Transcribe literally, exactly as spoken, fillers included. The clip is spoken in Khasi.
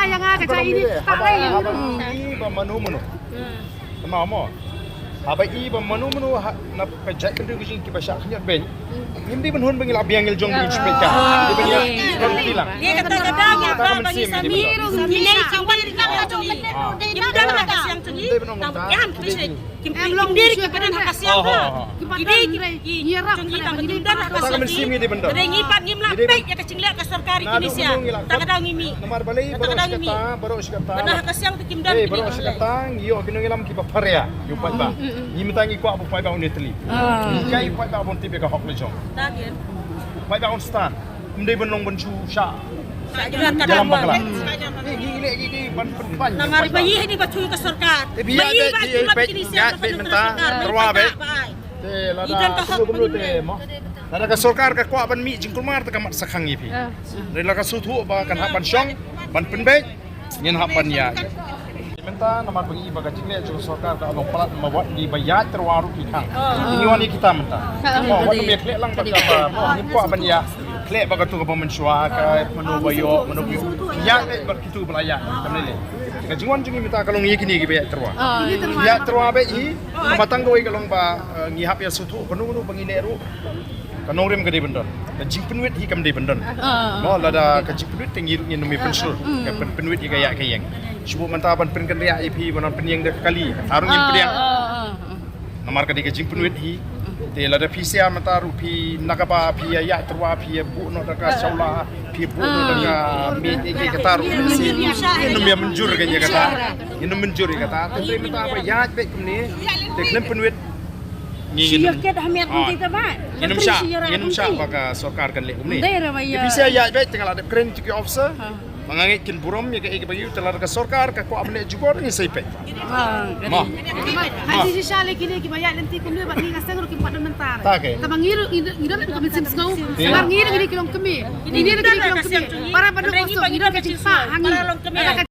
Ïa nga ka jai ini. Haba, haba i ba mano mano. Tama mo. Haba i ba mano mano ha, na ka jait bynriew ka jing kiba shah khyndiat beiñ. Ngim dei ban hun ba ngi la biang ngi la jong ba ngi shu peit ka. Dei ban ngi la biang ngi la. Ngi kata ka dang ïa ka ba ngi sa mi. Ngi lei sa wan ri na ka jong ngi. Ngim dang la ka siang jong ngi. Tang ïa han kli sha. Kim pyndir ki pyndir ha ka siang ha. Ki dei ki jong ki ba kim don ha ka siang. Ka dei ngi pat ngim lah peit ïa ka jingleh ka sorkar ki ni sia. Ta ka dang ngi mih. Namar balei baroh shi katta, baroh shi katta. Bad ha ka siang te kim don. Baroh shi katta ngi ïoh ki nongïalam kiba pharia. Ïa u paidbah. Ngi mynta ngi kwah ba u paidbah un ïatylli. Ngi kwah ba u paidbah un tip ïa ka hok la jong. U paidbah un stand. Ym dei ban long ban shu shah. Shah ïalam bakla. Ngi ngi leh ngi ngi ban pynplan. Namar ba ïa hi ba shu ka sorkar. Te ba ïa ba ïa ba ki ni sia ba mynta. Rwa ba. Te lada kumno kumno te mo. Lada ka sorkar ka kwah ban mih jingkulmar te ka mat sa khang ïa phi. Lada ka shu thuh ba kan hap ban shong ban pynbeit. Ngin hap ban ïa. Mynta namar ba ngi ba ka jingleh jong ka sorkar ka long palat ma wat ngi ba ïa tyrwa ruh ki khang. Ngi wan ïa kita mynta. Mo wat ngi khleh lang ba ka ba mo ngi kwah ban ïa. Khleh ba ka tu ka ba mynshuwa ka mano ba ïoh mano ba ïoh. Ïa leh ba kitu ba la ïa. Kam leh leh. Ka jingwan jong ngi mynta ka long ïa kine ki ba ïa tyrwa. Ïa tyrwa ba i. Ka matang kawei ka long ba ngi hap ïa shu thuh kano kano ba ngi leh ruh. Ka nongrim ka dei ban don. Ka jingpynwit hi kam dei ban don. Mo lada ka jingpynwit te ngi ruh ngin ym ïa pynshur. Ka pyn pynwit hi ka ïa ka ïeng. Shu mynta ban pynkynriah ïa phi ban pynïeng da ka kali. Ka ruh ngin pynïeng. Namar ka dei ka jingpynwit hi. Te lada phi sia mynta ruh phi na kaba phi ïa ïa tyrwa phi ïa buh noh da ka shawla phi buh noh da ka miej ïa kata ruh. Ngin ym ïa mynjur ka ïa kata. Ngin ym mynjur ïa kata. Te mynta ba ïa beit kumne. Te khlem pynwit. Ngi ngin ym shah, ngin ym shah ba ka sorkar kan leh kumne. Te phi sa ïa beit te nga la dep kren ki officer. Ba nga ngeit kin burom ïa ka, ïa ka ba ïa u te lada ka sorkar ka kwah ban leh jubor ngi sa ïa peit. Mo. Hangne shisha lei kine kiba ïaid lynti kumne ba ngi ka seng ruh kim pat don mynta. Ta ke. Kaba ngi ruh ngi don ka mynsiem sngew. Namar ngi ruh ngi ki long kmie. Ngi ruh ngi ki long kmie. Para ba don ka seng ngi don ka jingpang ha ngi.